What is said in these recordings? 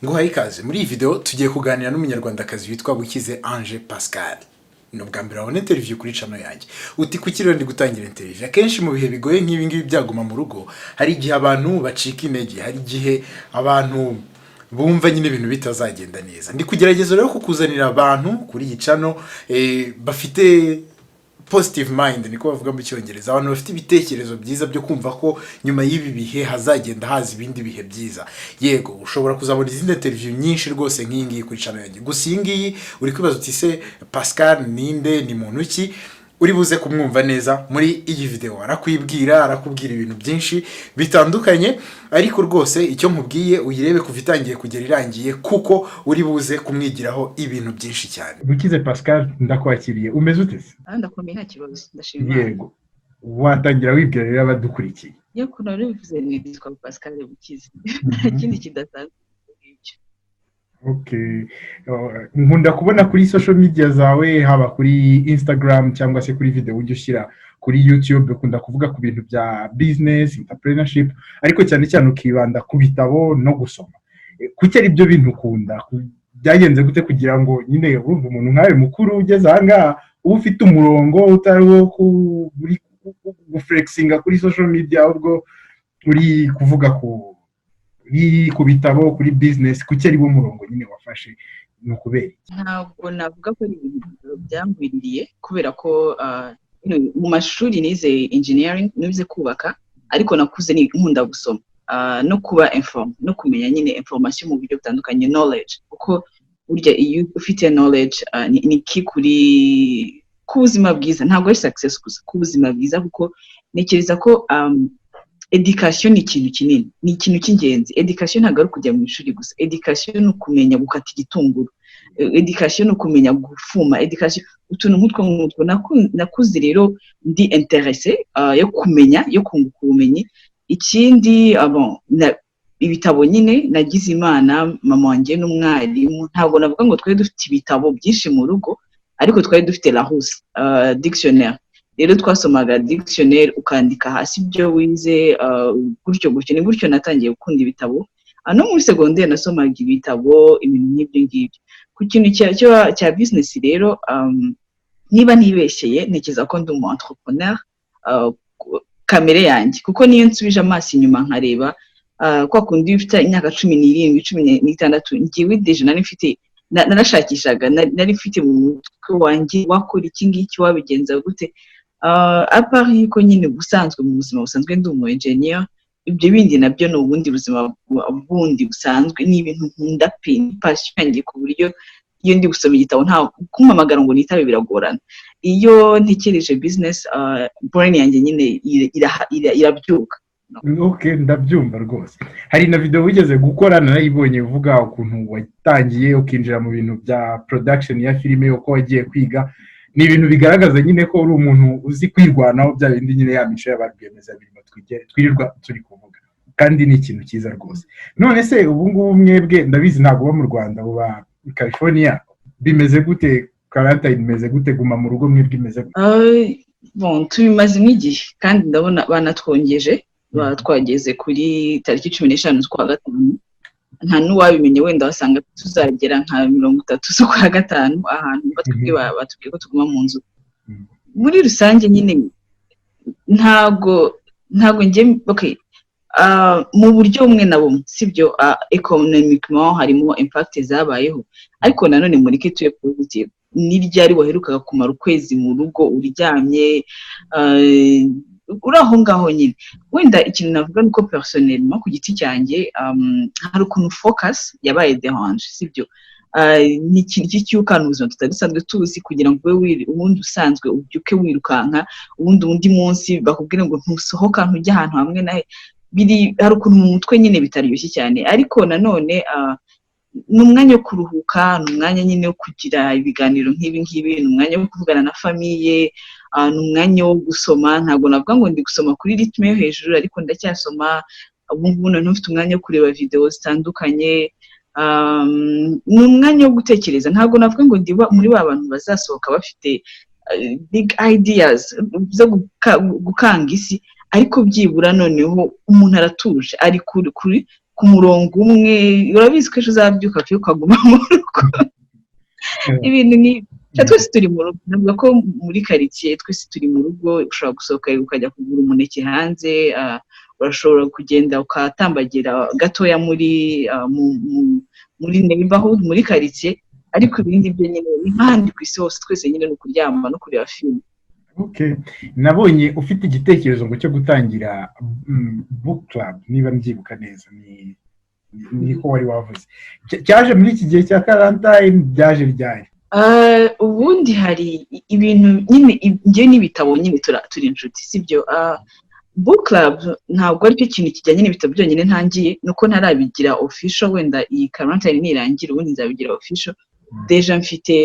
Nguhaye ikaze. Muri iyi video tugiye kuganira n'Umunyarwandakazi witwa Bukize Ange Pascal. Ni ubwa mbere wabona interview kuri channel yanjye. Uti kuki rero ndi gutangira interview? Akenshi mu bihe bigoye nk'ibi ngibi byaguma mu rugo, hari igihe abantu bacika intege, hari igihe abantu bumva nyine ibintu bitazagenda neza. Ndi kugerageza rero kukuzanira abantu kuri iyi channel bafite positive mind, niko bavuga mu Cyongereza, abantu bafite ibitekerezo byiza byo kumva ko nyuma y'ibi bihe hazagenda haza ibindi bihe byiza. Yego, ushobora kuzabona izindi interview nyinshi rwose nk'iyi ngiyi kuri channel yanjye. Gusa iyi ngiyi uri kwibaza uti: "Se Pascal ninde? Ni muntu ki?" Uri buze kumwumva neza muri iyi video. Arakwibwira, arakubwira ibintu byinshi bitandukanye, ariko rwose icyo nkubwiye, uyirebe kuva itangiye kugera irangiye, kuko uri buze kumwigiraho ibintu byinshi cyane. Bukize Pascal, ndakwakiriye. Umeze ute se? Ah, ndakomeye, nta kibazo, ndashima Imana. Yego, watangira wibwira rero abadukurikiye. Iyo ukuntu wari ubivuze, nitwa Pascal Bukize, nta kindi kidasanzwe ngibyo. Okay. Nkunda kubona kuri social media zawe, haba kuri Instagram cyangwa se kuri video ujya ushyira kuri YouTube, ukunda kuvuga ku bintu bya business, entrepreneurship, ariko cyane cyane ukibanda ku bitabo no gusoma. Kuki ari byo bintu ukunda? Byagenze gute kugira ngo nyine urumva umuntu nkawe mukuru ugeze aha ngaha, uba ufite umurongo utari uwo uri guflexinga kuri social media, ahubwo uri kuvuga ku bitabo, kuri business? Kuki ari wo murongo nyine wafashe? Ni ukubera iki? Ntabwo navuga ko ari ibintu byangwiririye, kubera ko mu mashuri nize engineering, nize kubaka, ariko nakuze nkunda gusoma no kuba informé, no kumenya nyine information mu buryo butandukanye, knowledge, kuko burya iyo ufite knowledge ni key ku buzima bwiza. Ntabwo ari success gusa, ku buzima bwiza, kuko ntekereza ko education ni ikintu kinini, ni ikintu cy'ingenzi. Education ntabwo ari ukujya mu ishuri gusa. Education ni ukumenya gukata igitunguru, education ni ukumenya gufuma, education utuntu nk'utwo ngutwo. Nakuze rero ndi intéressé yo kumenya, yo kunguka ubumenyi. Ikindi, bon, ibitabo nyine, nagize Imana, mama wanjye n'umwarimu. Ntabwo navuga ngo twari dufite ibitabo byinshi mu rugo, ariko twari dufite Larousse dictionnaire. Rero twasomaga dictionnaire, ukandika hasi ibyo wize, gutyo gutyo. Ni gutyo natangiye gukunda ibitabo. No muri segonderi nasomaga ibitabo, ibintu nk'ibyo ngibyo. Ku kintu cya business rero, niba ntibeshyeye, ntekereza ko ndi umu entrepreneur kamere yanjye, kuko niyo nsubije amaso inyuma nkareba kwa kundi ufite imyaka 17, 16, ngewe déjà nari mfite, narashakishaga, nari mfite mu mutwe wanjye wakora iki ngiki, wabigenza gute. À part yuko nyine ubusanzwe mu buzima busanzwe ndi umu engineer, ibyo bindi nabyo ni ubundi buzima bundi busanzwe. Ni ibintu nkunda pe, ni passion yanjye, ku buryo iyo ndi gusoma igitabo nta kumpamagara ngo nitabe biragorana. Iyo ntekereje business, brain yanjye nyine irabyuka. Okay, ndabyumva rwose. Hari na video wigeze gukora narayibonye, uvuga ukuntu watangiye ukinjira mu bintu bya production ya filime, uko wagiye kwiga. Ni ibintu bigaragaza nyine ko uri umuntu uzi kwirwanaho, bya bindi nyine, ya mico y'aba rwiyemezamirimo twirirwa turi kuvuga, kandi ni ikintu cyiza rwose. None se ubu ngubu mwebwe, ndabizi ntabwo uba mu Rwanda, uba i California, bimeze gute? Quarantine imeze gute? Guma mu rugo mwebwe imeze gute? Bon, tubimazemo igihe, kandi ndabona banatwongeje, twageze kuri tariki 15 z'ukwa gatanu. Nta n'uwabimenye, wenda wasanga tuzagera nka 30 z'ukwa gatanu. Ahantu batubwiye, batubwiye ko tuguma mu nzu. Muri rusange nyine ntabwo njye, okay, mu buryo bumwe na bumwe, sibyo, economiquement harimo impact zabayeho, ariko nanone mureke tube positive. Ni ryari waherukaga kumara ukwezi mu rugo uryamye, uri aho ngaho nyine? Wenda ikintu navuga ni uko personnellement, ku giti cyanjye, hari ukuntu focus yabaye dérangé, sibyo? Ni ikintu cy'icyukana ubuzima tutari dusanzwe tuzi, kugira ngo ube ubundi usanzwe ubyuke wirukanka, ubundi undi munsi bakubwire ngo ntusohoka, ntujye ahantu hamwe na biri, hari ukuntu mu mutwe nyine bitaryoshye cyane. Ariko nanone ni umwanya wo kuruhuka, ni umwanya nyine wo kugira ibiganiro nk'ibi ngibi, ni umwanya wo kuvugana na famille, ni umwanya wo gusoma. Ntabwo navuga ngo ndi gusoma kuri rythme yo hejuru, ariko ndacyasoma. Ubu ngubu noneho mfite umwanya wo kureba videwo zitandukanye, ni umwanya wo gutekereza. Ntabwo navuga ngo ndi muri ba bantu bazasohoka bafite big ideas zo gukanga isi, ariko byibura noneho umuntu aratuje, ari kuri Ku murongo umwe, urabizi ko ejo uzabyuka pe ukaguma mu rugo, ibintu nk'ibi. Twese turi mu rugo. Navuga ko muri karitsiye twese turi mu rugo. Ushobora gusohoka ukajya kugura umuneke hanze, urashobora kugenda ukatambagira gatoya muri neighborhood, muri karitsiye, ariko ibindi byo nyine ni nk'ahandi ku isi hose. Twese nyine ni ukuryama no kureba filime. Okay. Nabonye ufite igitekerezo ngo cyo gutangira book club, niba mbyibuka neza ni niko wari wavuze. Cyaje muri iki gihe cya quarantine? Byaje ryari? Ubundi hari ibintu nyine, njyewe n'ibitabo nyine turi inshuti, sibyo? Book club ntabwo aricyo kintu kijyanye n'ibitabo byonyine ntangiye, nuko ntarabigira official. Wenda iyi quarantine nirangira, ubundi nzabigira official. Déjà mfite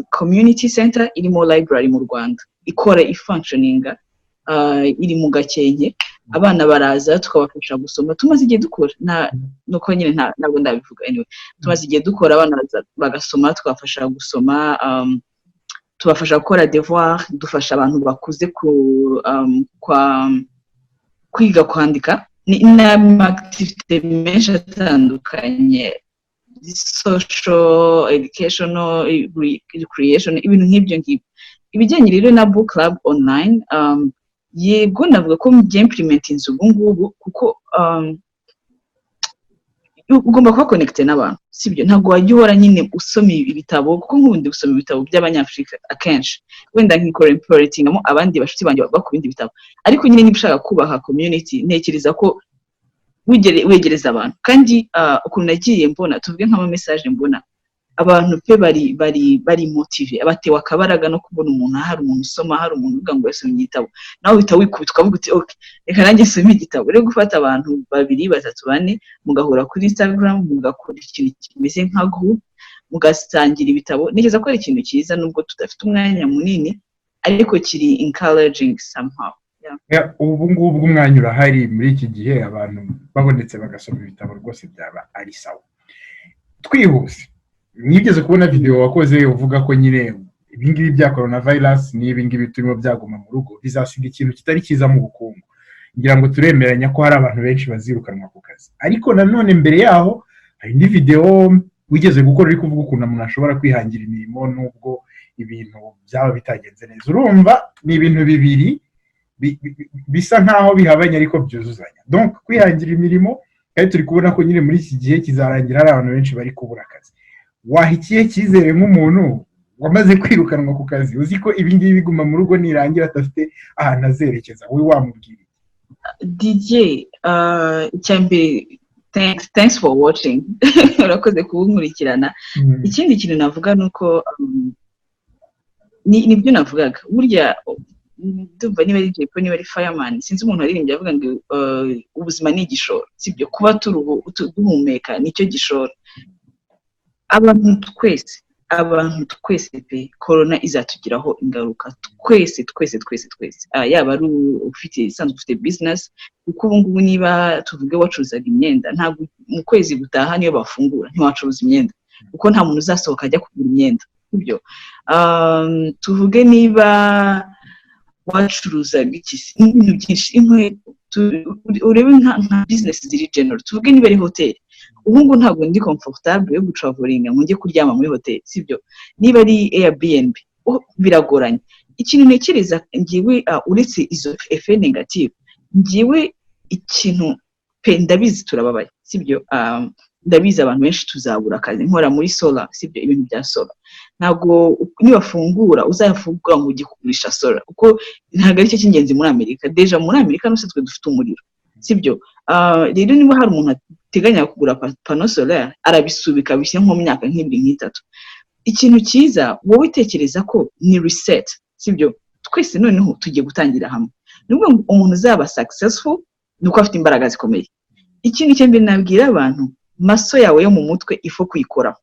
community center irimo library mu Rwanda, ikora, ifunctioninga, iri mu Gakenke. Abana baraza tukabafasha gusoma. Tumaze igihe dukora, nuko nyine ntabwo ndabivuga. Anyway, tumaze igihe dukora, abana baza bagasoma, tukabafasha gusoma, tubafasha gukora devoir, dufasha abantu bakuze ku kwa kwiga kwandika. Ni n'ama activité menshi atandukanye, social, educational, recreation, ibintu nk'ibyo ngibyo. Ibijyanye rero na book club online, yego, navuga ko mby'implementinze ubu ngubu, kuko ugomba kuba connected n'abantu, sibyo? Ntabwo wajya uhora nyine usoma ibitabo, kuko nk'ubundi gusoma ibitabo by'Abanyafurika akenshi, wenda nkincorporatingamo abandi bashuti banjye baba ku bindi bitabo, ariko nyine niba ushaka kubaha community, ntekereza ko wegereza abantu. Kandi ukuntu nagiye mbona, tuvuge nk'ama message mbona, abantu pe bari motivé, batewe akabaraga no kubona umuntu, hari umuntu usoma, hari umuntu uvuga ngo yasomye igitabo, nawe uhita wikubita ukavuga uti: "Ok, reka nanjye nsome igitabo." Rero gufata abantu babiri, batatu, bane, mugahura kuri Instagram, mugakora ikintu kimeze nka group, mugasangira ibitabo, ntekereza ko ari ikintu cyiza, nubwo tudafite umwanya munini, ariko kiri encouraging somehow. Yeah. Ubu ngubu umwanya urahari muri iki gihe, abantu babonetse bagasoma ibitabo rwose byaba ari sawa. Twihuse, mwigeze kubona videwo wakoze uvuga ko nyine ibingibi bya corona virus n'ibingibi turimo byaguma mu rugo bizasiga ikintu kitari cyiza mu bukungu. Ngira ngo turemeranya ko hari abantu benshi bazirukanwa ku kazi. Ariko nanone mbere yaho hari indi videwo wigeze gukora uri kuvuga ukuntu umuntu ashobora kwihangira imirimo nubwo ibintu byaba bitagenze neza. Urumva ni ibintu bibiri bisa nkaho bihabanye ariko byuzuzanya. Donc kwihangira imirimo, kandi turi kubona ko nyine muri iki gihe kizarangira hari abantu benshi bari kubura akazi. Waha ikihe cyizere nk'umuntu wamaze kwirukanwa ku kazi, uzi ko ibi ngibi biguma mu rugo nirangira adafite ahantu azerekeza? Wowe wamubwira iki? DJ, icya mbere, thanks for watching, urakoze kuwunkurikirana. Ikindi kintu navuga ni uko nibyo navugaga burya, ndumva niba ari Jay Polly, niba ari Fireman, sinzi umuntu waririmbye avuga ngo ubuzima ni igishoro, sibyo? Kuba duhumeka nicyo gishoro. Abantu twese pe, corona izatugiraho ingaruka twese, twese, twese, twese. Yaba ari ufite isanzwe ufite business, kuko ubu ngubu niba tuvuge wacuruzaga imyenda, ntabwo mu kwezi gutaha niyo bafungura ntiwacuruza imyenda, kuko nta muntu uzasohoka ajya kugura imyenda, sibyo? Tuvuge niba wacuruzaga iki se, ibintu byinshi, inkweto, urebe nka business ziri general, tuvuge niba ari hoteli, ubu ngubu ntabwo ndi comfortable yo gutravelinga ngo njye kuryama muri hoteli, sibyo? Niba ari Airbnb, oh, biragoranye. Ikintu ntekereza ngewe, uretse izo effet négative, ngewe ikintu pe, ndabizi turababaye, sibyo? Ndabizi abantu benshi tuzabura akazi. Nkora muri solar, sibyo? Ibintu bya solar, ntabwo nibafungura uzafungura ngo ujye kugurisha solar, kuko ntabwo aricyo cy'ingenzi muri Amerika. Déjà muri Amerika n'ubusanzwe dufite umuriro, sibyo? Rero niba hari umuntu ateganya kugura panneau solaire, arabisubika, bishyira nko mu myaka nk'ibiri, nk'itatu. Ikintu cyiza, wowe tekereza ko ni reset, sibyo? Twese noneho tugiye gutangira hamwe. Ni ukuvuga ngo umuntu uzaba successful ni uko afite imbaraga zikomeye. Ikintu cya mbere nabwira abantu, muscle yawe yo mu mutwe ifo kuyikoraho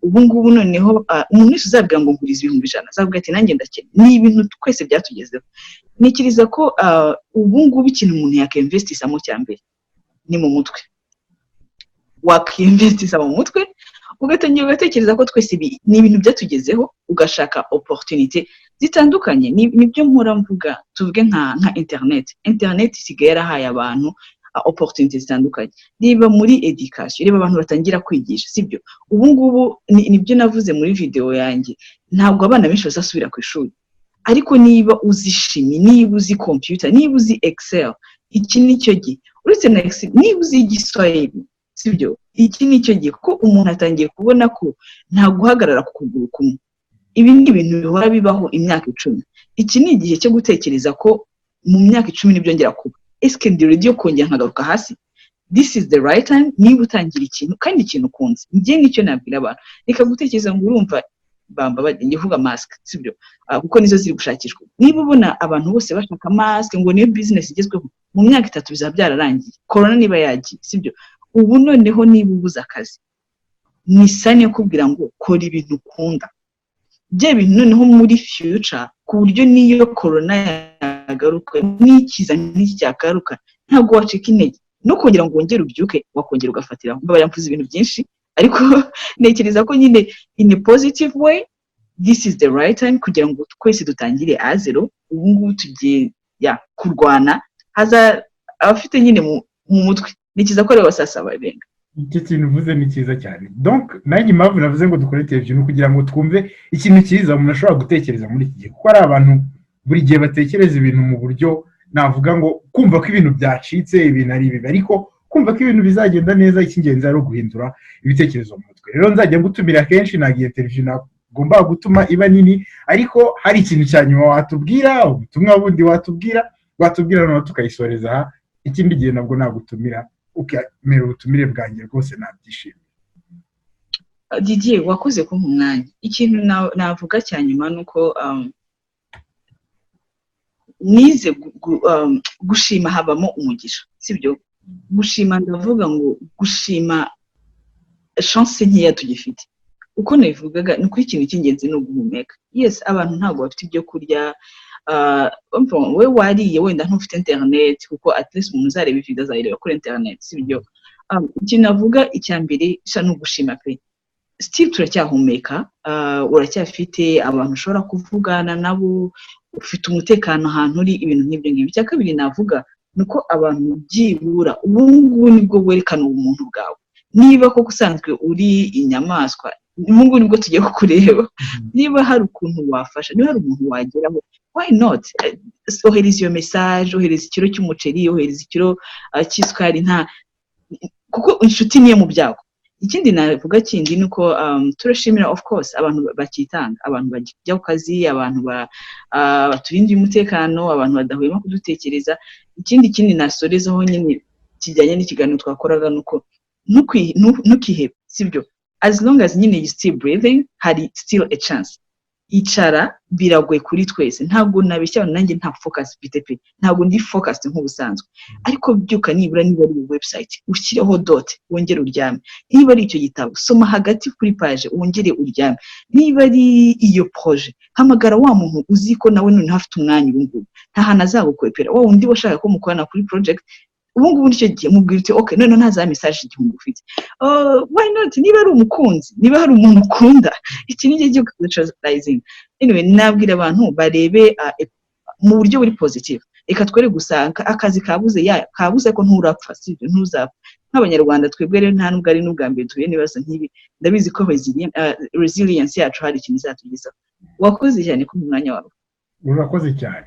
ubu ngubu. Noneho umuntu wese uzabwira ngo nguriza 100,000, azavuga ati: "Nanjye ndakene." Ni ibintu twese byatugezeho. Ntekereza ko ubu ngubu ikintu umuntu yakinvestisamo cya mbere ni mu mutwe. Wakinvestisa mu mutwe, ugatangira ugatekereza ko twese ni ibintu byatugezeho, ugashaka opportunité zitandukanye. Nibyo mpora mvuga, tuvuge nka internet. Internet isigaye yarahaye abantu opportunity zitandukanye. Reba muri education, reba abantu batangira kwigisha, sibyo? Ubu ngubu nibyo navuze muri video yanjye, ntabwo abana benshi bazasubira ku ishuri, ariko niba uzi chimie, niba uzi computer, niba uzi Excel, iki ni cyo gihe. Uretse na Excel, niba uzi Igiswahili, sibyo? Iki ni cyo gihe, kuko umuntu atangiye kubona ko nta guhagarara ku kuguru kumwe. Ibi ni ibintu bihora bibaho imyaka 10. Iki ni igihe cyo gutekereza ko mu myaka 10 nibyongera kuba, ese ndi ready yo kongera nkagaruka hasi? This is the right time. Niba utangira ikintu kandi ikintu ukunze, njye nicyo nabwira abantu: reka gutekereza ngo urumva bamba bagiye kuvuga mask, sibyo? Kuko nizo ziri gushakishwa. Niba ubona abantu bose bashaka mask ngo niyo business igezweho, mu myaka 3 bizaba byararangiye, corona niba yagiye, sibyo? Ubu noneho niba ubuze akazi, ni sign yo kubwira ngo kora ibintu ukunda, bya bintu noneho muri future, ku buryo niyo corona yagaruka, n'ikiza nk'iki cyagaruka, ntabwo wacika intege no kongera ngo wongere ubyuke, wakongera ugafatiraho. Mbabarira mvuze ibintu byinshi, ariko ntekereza ko nyine in a positive way, this is the right time kugira ngo twese dutangire à zéro. Ubu ngubu tugiye ya kurwana, haza abafite nyine mu mutwe, ntekereza ko aribo basasa barenga. Icyo kintu uvuze ni cyiza cyane. Donc nanjye impamvu navuze ngo dukore televiziyo ni ukugira ngo twumve ikintu cyiza umuntu ashobora gutekereza muri iki gihe, kuko hari abantu buri gihe batekereza ibintu mu buryo navuga ngo kumva ko ibintu byacitse, ibintu ari bibi, ariko kumva ko ibintu bizagenda neza. Icy'ingenzi ari uguhindura ibitekerezo mu mutwe. Rero nzajya ngutumira kenshi. Ntabwo iyo televiziyo nagomba gutuma iba nini, ariko hari ikintu cya nyuma watubwira, ubutumwa bundi watubwira, noneho tukayisoreza aha. Ikindi gihe nabwo nagutumira ukemera ubutumire bwanjye, rwose nabyishimiye. Didier, wakoze kumpa umwanya. Ikintu navuga cya nyuma ni uko nize gushima habamo umugisha, sibyo? Gushima, ndavuga ngo gushima chance nkeya tugifite. Uko nabivugaga ni uko ikintu cy'ingenzi ni uguhumeka. Yes, abantu ntabwo bafite ibyo kurya. We wariye, wenda ntufite internet, kuko at least umuntu uzareba video azayireba kuri internet, sibyo? Ikintu navuga icya mbere sha ni ugushima pe. Still turacyahumeka, uracyafite abantu ushobora kuvugana nabo, ufite umutekano ahantu uri, ibintu nk'ibyo ngibyo. Icya kabiri navuga ni uko abantu byibura ubu ngubu nibwo werekana ubumuntu bwawe. Niba koko usanzwe uri inyamaswa, ubu ngubu nibwo tugiye kukureba. Niba hari ukuntu wafasha, niba hari umuntu wageraho, why not? Ohereza iyo message, ohereza ikiro cy'umuceri, ohereza ikiro cy'isukari, nta kuko inshuti niyo mu byago. Ikindi navuga kindi ni uko turashimira of course abantu bakitanga, abantu bajya ku kazi, abantu baturindiye umutekano, abantu badahwema kudutekereza. Ikindi nasorezaho nyine kijyanye n'ikiganiro twakoraga ni uko ntukihebe, sibyo? As long as nyine you still breathing, hari still a chance. Icara, biragoye kuri twese, ntabwo nabeshya, nanjye nta focus mfite pe, ntabwo ndi focused nk'ubusanzwe, ariko byuka nibura, niba ari website ushyireho dot, wongere uryame. Niba ari icyo gitabo, soma hagati kuri page, wongere uryame. Niba ari iyo projet, hamagara wa muntu uzi ko nawe noneho afite umwanya ubu ngubu, nta hantu azagukwepera, wa wundi washaka ko mukorana kuri project. Ubu ngubu nicyo gihe, mubwira uti okay, noneho nta za message 1000 ufite. Why not? Niba ari umukunzi, niba hari umuntu ukunda, iki ni igihe cyo socializing. Anyway, nabwira abantu barebe mu buryo buri positive. Reka twere gusanga akazi kabuze, ya kabuze ko nturapfa, sibyo? Ntuzapfa. Nk'Abanyarwanda twebwe rero, nta nubwo ari n'ubwa mbere duhuye n'ibibazo nk'ibi. Ndabizi ko resilience yacu hari ikintu izatugezaho. Wakoze cyane ku mwanya wawe. Urakoze cyane.